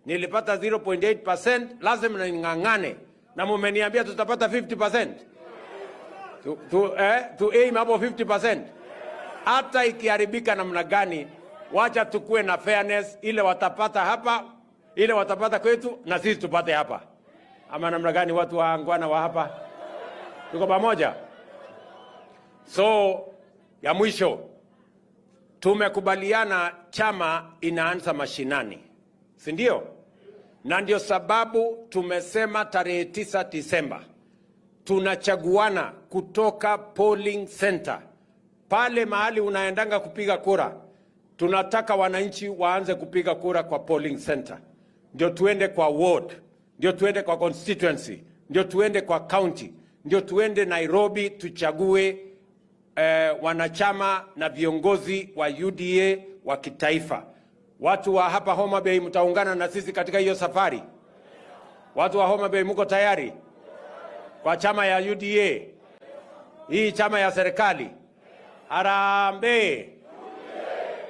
Nilipata 0.8%, lazima ning'ang'ane, na mumeniambia tutapata 50%. To aim hapo 50%. Hata ikiharibika namna gani, wacha tukue na fairness, ile watapata hapa, ile watapata kwetu na sisi tupate hapa. Ama namna gani, watu waungwana wa hapa? Tuko pamoja? So ya mwisho, tumekubaliana chama inaanza mashinani, si ndio? Na ndio sababu tumesema tarehe 9 Disemba tunachaguana kutoka polling center pale mahali unaendanga kupiga kura. Tunataka wananchi waanze kupiga kura kwa polling center, ndio tuende kwa ward, ndio tuende kwa constituency, ndio tuende kwa county, ndio tuende Nairobi tuchague wanachama na viongozi wa UDA wa kitaifa. Watu wa hapa Homa Bay, mtaungana na sisi katika hiyo safari? Watu wa Homa Bay, mko tayari kwa chama ya UDA, hii chama ya serikali? Harambee!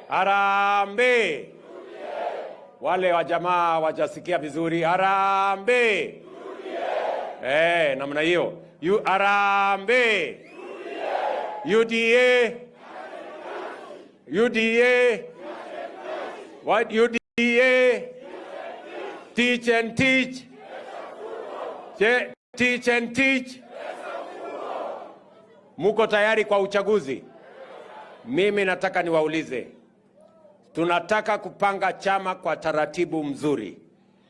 Harambee! Wale wa jamaa wajasikia vizuri, harambee! Namna hiyo. Harambee! UDA! UDA! What UDA? Teach and teach. Teach and teach. Muko tayari kwa uchaguzi? Mimi nataka niwaulize, tunataka kupanga chama kwa taratibu mzuri,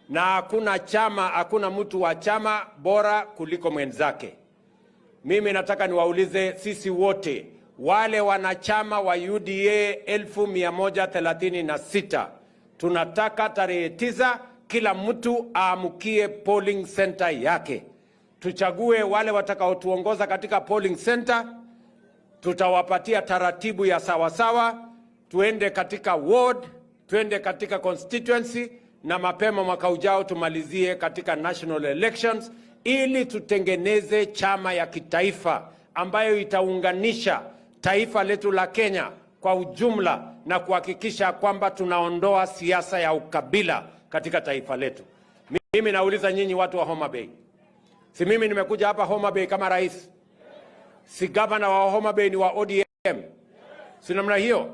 na hakuna chama, hakuna mtu wa chama bora kuliko mwenzake. Mimi nataka niwaulize sisi wote wale wanachama wa UDA 136,000, tunataka tarehe 9 kila mtu aamukie polling center yake, tuchague wale watakaotuongoza katika polling center. Tutawapatia taratibu ya sawasawa, tuende katika ward, tuende katika constituency, na mapema mwaka ujao tumalizie katika national elections, ili tutengeneze chama ya kitaifa ambayo itaunganisha taifa letu la Kenya kwa ujumla na kuhakikisha kwamba tunaondoa siasa ya ukabila katika taifa letu. Mimi nauliza nyinyi watu wa Homa Bay, si mimi nimekuja hapa Homa Bay kama rais? Si gavana wa Homa Bay ni wa ODM? Si namna hiyo?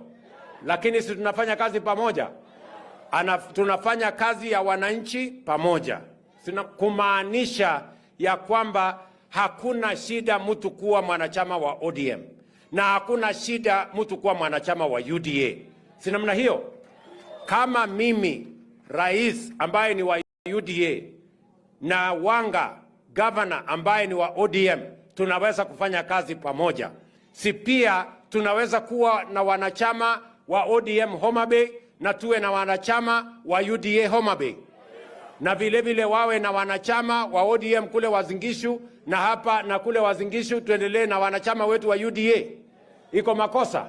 Lakini si tunafanya kazi pamoja? Tunafanya kazi ya wananchi pamoja. Sina kumaanisha ya kwamba hakuna shida mtu kuwa mwanachama wa ODM na hakuna shida mtu kuwa mwanachama wa UDA. Si namna hiyo? Kama mimi rais ambaye ni wa UDA na Wanga, governor ambaye ni wa ODM, tunaweza kufanya kazi pamoja. Si pia tunaweza kuwa na wanachama wa ODM Homa Bay na tuwe na wanachama wa UDA Homa Bay, na vile vile wawe na wanachama wa ODM kule Uasin Gishu na hapa na kule Uasin Gishu, tuendelee na wanachama wetu wa UDA. Iko makosa?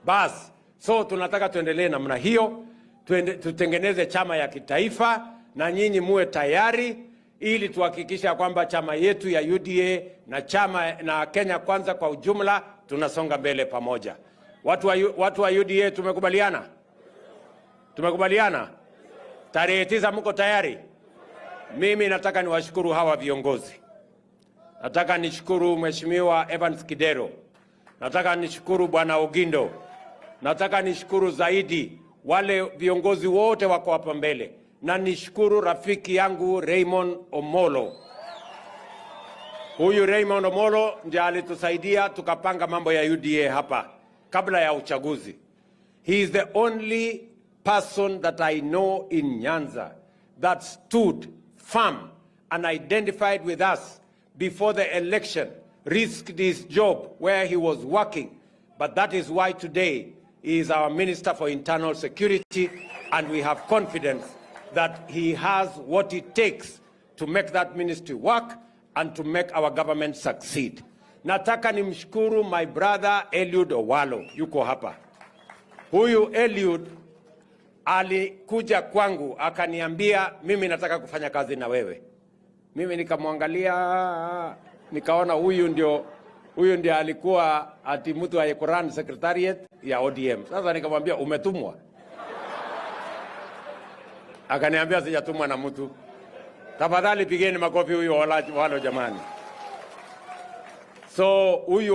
Bas, so tunataka tuendelee namna hiyo, tutengeneze chama ya kitaifa na nyinyi muwe tayari ili tuhakikisha kwamba chama yetu ya UDA na chama na Kenya Kwanza kwa ujumla tunasonga mbele pamoja. Watu wa UDA, tumekubaliana? Tumekubaliana? Tarehe 9 mko tayari? Mimi nataka niwashukuru hawa viongozi. Nataka nishukuru Mheshimiwa Evans Kidero. Nataka nishukuru Bwana Ogindo. Nataka nishukuru zaidi wale viongozi wote wako hapa mbele, na nishukuru rafiki yangu Raymond Omolo. Huyu Raymond Omolo ndiye alitusaidia tukapanga mambo ya UDA hapa kabla ya uchaguzi. He is the only person that I know in Nyanza that stood firm and identified with us before the election, risked his job where he was working. But that is why today he is our Minister for Internal Security, and we have confidence that he has what it takes to make that ministry work and to make our government succeed. Nataka nimshukuru my brother Eliud Owalo, yuko hapa. Huyu Eliud alikuja kwangu akaniambia, "Mimi nataka kufanya kazi na wewe." Mimi nikamwangalia, nikaona huyu ndio alikuwa ati mtu ayekurun secretariat ya ODM. Sasa nikamwambia, "Umetumwa?" Akaniambia sijatumwa na mtu. Tafadhali pigeni makofi huyu Owalo jamani. So huyu